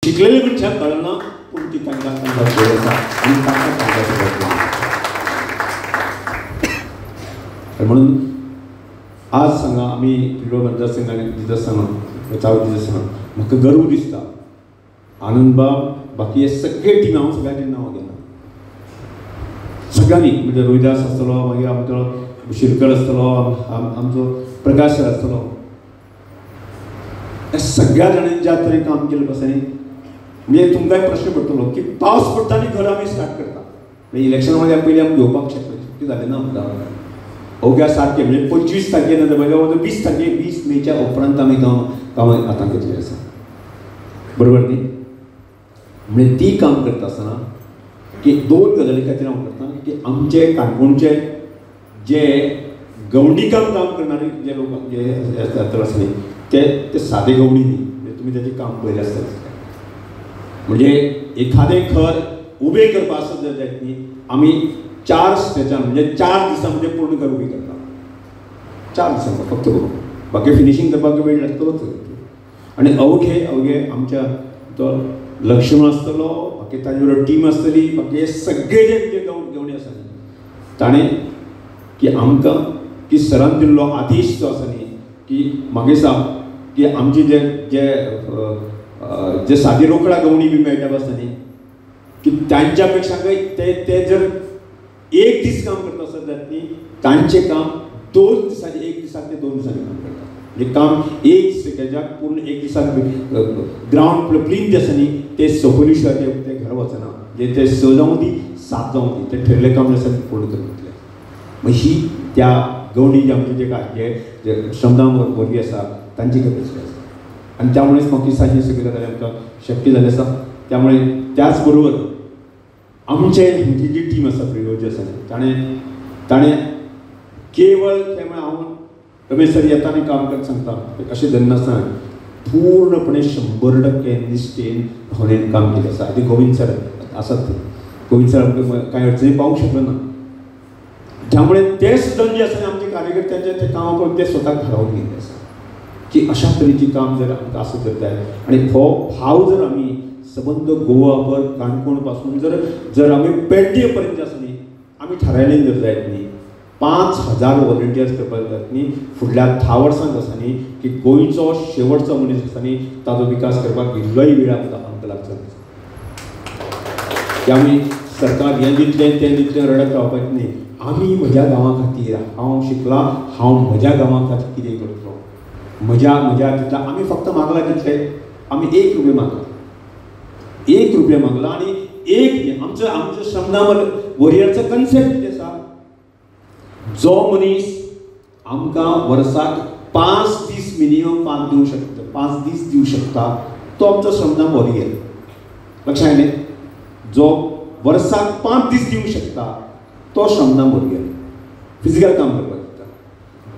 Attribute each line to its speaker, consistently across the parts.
Speaker 1: शिकलेले मनशाक कळना पूण ती तांकां तांकां खबर आसा आनी तांकां तांकां खबर. म्हणून आज सांगा आमी पिळवळ मतदारसंघान दिता आसतना चाव दिता आसतना म्हाका गर्व दिसता आनंदबाब बाकी हे सगळे टीम हांव सगळ्यांची नांवां घेना सगळ्यांनी म्हणजे रोहिदास आसतलो मागीर आमचो शिरकर आसतलो आमचो प्रकाश सर आसतलो ह्या सगळ्या जाणांनी ज्या तरेन काम केलें आसा न्ही म्हणजे तुमकांय प्रश्न पडटलो की पावस पडटा आनी घर आमी स्टार्ट करता म्हणजे इलेक्शना मध्ये पयलीं आमी घेवपाक शकता शक्य जालें ना आमकां अवघ्या सारकें म्हणजे 25 तारखे नंतर म्हणजे 20 तारखे 20 मेच्या उपरांत आमी काम काम हातांत घेतलें आसा बरोबर न्ही. म्हणजे ती काम करता आसतना की दोन गजाली खातीर हांव करता की आमचे काणकोणचे जे गवंडी काम काम करणारे जे लोक जे आसतात आसा न्ही ते ते सादे गवंडी न्ही म्हणजे तुमी ताचें काम पळयलें आसतलें. म्हणजे एखादें घर उबें करपा आसत जर जायत न्ही आमी 4 स्टेजान म्हणजे 4 दिसां म्हणजे पूर्ण घर उबी करता 4 दिसां फक्त करून बाकी फिनिशींग करपाक वेळ लागतलोच. आनी अवघे अवघे आमच्या तो लक्ष्मण आसतलो बाकी ताजे बरोबर टीम आसतली बाकी हे सगळे जे जे गवणे आसा न्ही ताणें की आमकां की सरान दिल्लो आदेश जो आसा न्ही की मागीर साहब की आमचे जे जे जे सादी रोकडा गवणी बी मेळटा आसता न्ही की तांच्या पेक्षा ते ते जर एक दीस काम करता आसत जायत न्ही तांचें काम 2 दिसांनी 1 दिसाक ते 2 दिसांनी काम करता. म्हणजे काम एक सेकंडाक पूर्ण 1 दिसाक ग्रावंड प्लीन जे आसा न्ही ते सोंपयले शिवाय ते घर वचना म्हणजे ते 6 जावं दी 7 जावं दी ते ठरलें काम जे आसा तें पूर्ण करून घेतलें. मागीर ही त्या गवणी जे आमचे जे काय जे श्रमदान वर्गी आसा तांची कॅपेसिटी आसा आनी त्यामुळेच म्हाका दिसता ही सगळी गजाली आमकां शक्य जालें आसा. त्यामुळे त्याच बरोबर आमचे आमची जी टीम आसा प्रियोळ जी आसा ताणें ताणें केवळ ते म्हळ्यार हांव रमेश सर येता आनी काम करत सांगता अशें धरनासतना पूर्णपणे 100% निश्ठेन भावनेन काम केलें आसा. आदी गोविंद सर आसात ते गोविंद सर आमकां कांय अडचणी पावूंक शकलो ना त्यामुळे ते सुद्दां जे आसा आमचे कार्यकर्त्यांचे ते कामां पळोवन ते स्वताक थारावन गेल्ले आसा की अशा तरेचें काम जर आमकां आसत जर जाय आनी हो भाव जर आमी सबंद गोवाभर काणकोण पासून जर जर आमी पेडणे पर्यंत आसा न्ही आमी थारायलें जर जायत न्ही 5000 वॉलंटियर्स करपाक जायत न्ही फुडल्या 10 वर्सांक आसा न्ही की गोंयचो शेवटचो मनीस आसा न्ही ताजो विकास करपाक इल्लोय वेळ आमकां आमकां लागचो की आमी सरकार हें दितलें तें दितलें रडत रावपाचें न्ही. आमी म्हज्या गांवा खातीर हांव शिकलां हांव म्हज्या गांवा खातीर कितें करतलो म्हज्या म्हज्या तितल्या आमी फक्त मागला कितले आमी 1 रुपया मागला 1 रुपया मागला आनी एक आमचो आमचो श्रमदान वॉरियरचो कन्सेप्ट कितें आसा जो मनीस आमकां वर्साक 5 दीस मिनिमम 5 दिवंक शकता 5 दीस दिवंक शकता तो आमचो श्रमदान वॉरियर. लक्षात आयलें जो वर्साक 5 दीस दिवंक शकता तो श्रमदान वॉरियर फिजिकल काम करपाक शकता.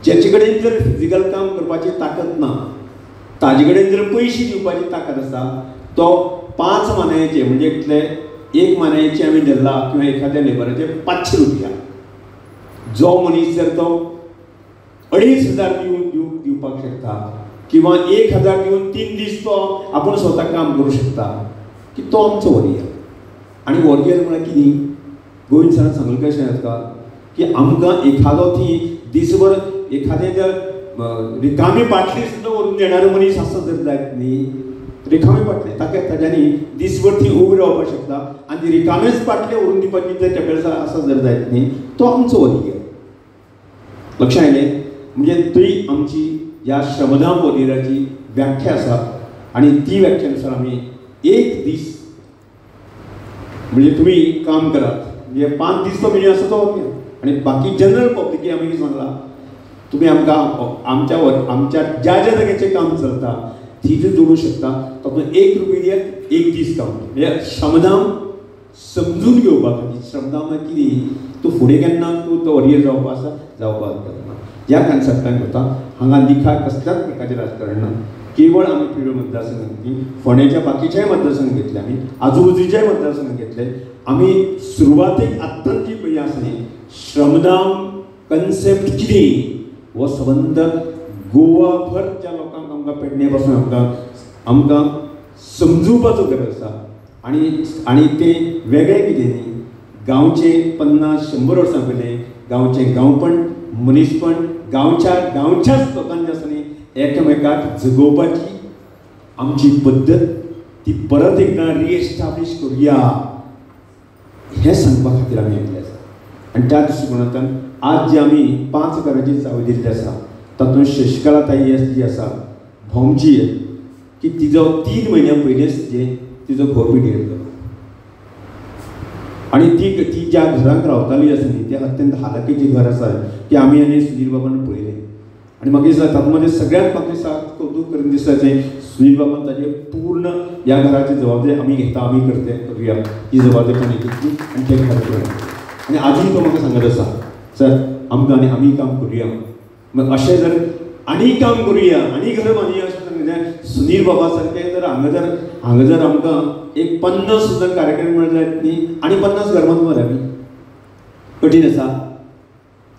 Speaker 1: ज्याचे कडेन जर फिजिकल काम करपाची ताकद ना ताजे कडेन जर पयशे दिवपाची ताकद आसा तो 5 मानायचे म्हणजे कितले 1 मानायचे आमी धरला किंवा एखाद्या लेबराचे 500 रुपया जो मनीस जर तो 2500 दिवन दिवपाक शकता किंवा 1000 दिवन 3 दीस तो आपूण स्वता काम करूं शकता की तो आमचो वॉरियर. आनी वॉरियर म्हळ्यार कितें गोविंद सरान सांगलें कशें आसता की आमकां एखादो ती दिसभर एखादें जर रिकामी बाटली सुद्दां व्हरून देणारो मनीस आसत जर जायत न्ही रिकामी बाटली ताका ताज्यांनी दिसभर ती उबी रावपाक शकता आनी रिकामेच बाटले व्हरून दिवपाची जर कॅपेसिटी आसत जर जायत न्ही तो आमचो वॉरियर. लक्षात आयलें म्हणजे ती आमची ह्या श्रमदान वॉरियराची व्याख्या आसा आनी ती व्याख्यानुसार आमी 1 दीस म्हणजे तुमी काम करात म्हणजे 5 दीस तो मिनिमम आसा तो वॉरियर आनी बाकी जनरल पब्लिकी आमी कितें सांगलां तुमी आमकां आमच्या आमच्या ज्या ज्या जाग्याचें काम चलता ती जर जोडूं शकता तातूंत 1 रुपया दियात 1 दीस काम म्हणजे श्रमदान समजून घेवपा खातीर श्रमदान म्हळ्यार कितें तूं फुडें केन्ना तूं तो वॉरियर जावपा आसा जावपाक जायना ह्या कन्सेप्टान वता. हांगा निखार कसल्याच प्रकारचें राजकारण ना केवळ आमी पिळवळ मतदारसंघांत फोंडेच्या बाकीच्याय मतदारसंघ घेतले आमी आजूबाजूच्याय मतदारसंघ घेतले आमी सुरवातेक आत्तां जी पळय आसा न्ही श्रमदान कन्सेप्ट कितें हो सबंद गोवाभरच्या लोकांक आमकां पेडणे पासून आमकां आमकां समजुवपाचो गरज आसा. आनी आनी तें वेगळें कितें न्ही, गांवचे 50-100 वर्सां पयलें गांवचें गांवपण, मनीसपण, गांवच्या गांवच्याच लोकांनी आसा न्ही एकामेकाक जगोवपाची आमची पद्दत ती परत एकदां रिएस्टाब्लीश करुया हें सांगपा खातीर आमी आयिल्ले आसा. आनी त्या दृश्टिकोणांतल्यान आज जी आमी 5 घरांची चावी दिल्ली आसा तातूंत शशिकला ताई जी आसा भोमची की तिजो 3 म्हयन्या पयलींच जे तिजो घोव पिडेर जालो आनी ती ती ज्या घरांत रावताली आसा न्ही तें अत्यंत हालाकीचें घर आसा की आमी आनी सुनील बाबान पळयलें. आनी म्हाका दिसता तातूंत मदीं सगळ्यांत म्हाका दिसता कौतूक करून दिसता तें सुनील बाबान ताजें पूर्ण ह्या घराची जबाबदारी आमी घेता, आमी करते करुया ही जबाबदारी ताणें घेतली आनी तें घर केलें. आनी आजूय तो म्हाका सांगत आसा सर आमकां आनी आमी काम करुया, मग अशें जर आनी काम करुया आनी घर बांदुया अशें सांगलें सुनील बाबा सारकें जर हांगा जर आमकां एक 50 सुद्दां कार्यक्रम मेळत जायत न्ही आनी 50 घर बांदू मरे आमी. कठीण आसा,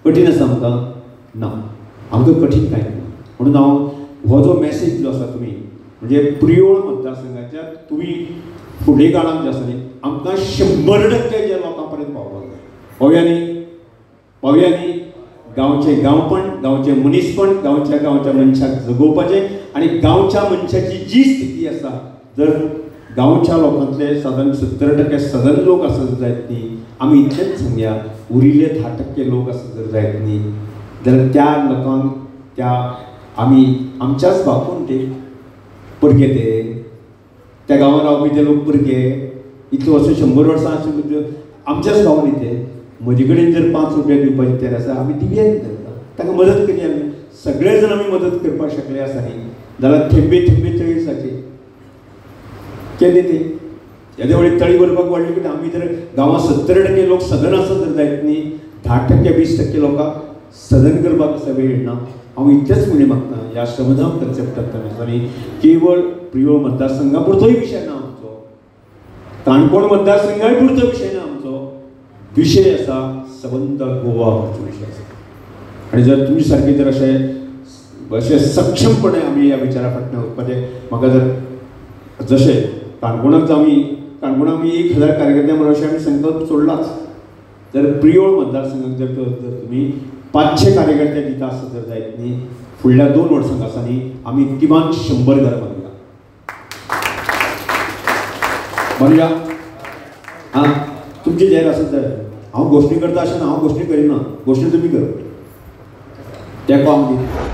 Speaker 1: कठीण आसा आमकां ना, आमकां कठीण कांय ना. म्हणून हांव हो जो मॅसेज जो आसा तुमी म्हणजे प्रियोळ मतदारसंघाच्या तुमी फुडले काळांत जे आसा न्ही आमकां 100% ज्या लोकां पर्यंत पावपाक जाय. पावया न्ही, पावया न्ही. गांवचें गांवपण, गांवचें मनीसपण, गांवच्या गांवच्या मनशाक जगोवपाचें आनी गांवच्या मनशाची जी स्थिती आसा जर गांवच्या लोकांतले सादारण 70% सदन लोक आसत जायत न्ही, आमी इतलेंच सांगया उरिल्ले 10% लोक आसत जर जायत न्ही जाल्यार त्या लोकांक त्या आमी आमच्याच बापून ते परके ते त्या गांवांत रावपी ते लोक परके इतले वर्सां 100 वर्सां आमच्याच गांवांत ते म्हजे कडेन जर 5 रुपया दिवपाची तयार आसा आमी दिवया न्ही तांकां, तांकां मदत करया आमी सगळे जण आमी मदत करपाक शकले आसा न्ही जाल्यार थेंबे थेंबे तळी सारके केन्ना ते येदे व्हडली तळी भरपाक वाडली की आमी जर गांवांत 70% लोक सदन आसत जर जायत न्ही 10% 20% लोकांक सदन करपाक आसा वेळ ना. हांव इतलेंच म्हणून मागता ह्या श्रमधाम कन्सेप्टांतल्यान आनी केवळ प्रियोळ मतदारसंघा पुरतोय विशय ना आमचो, काणकोण मतदारसंघाय पुरतो विशय ना आमचो, विशय आसा सबंद गोवा पुरतो विशय आसा. आनी जर तुमी सारके जर अशें अशें सक्षमपणे आमी ह्या विचारा फाटल्यान वचपाचें म्हाका जर जशें काणकोणाक आमी काणकोणाक आमी 1000 कार्यकर्त्यां बरोबर अशें आमी संकल्प सोडलाच, जर प्रियोळ मतदारसंघाक जर तुमी 500 कार्यकर्ते दिता आसत जर जायत न्ही फुडल्या 2 वर्सांक आसा न्ही आमी किमान 100 घरां बांदुया बांदुया. आं तुमची जाहीर आसत जाल्यार हांव घोशणी करता अशें ना, हांव घोशणी करिना, घोशणी तुमी कर तेंको आमकां.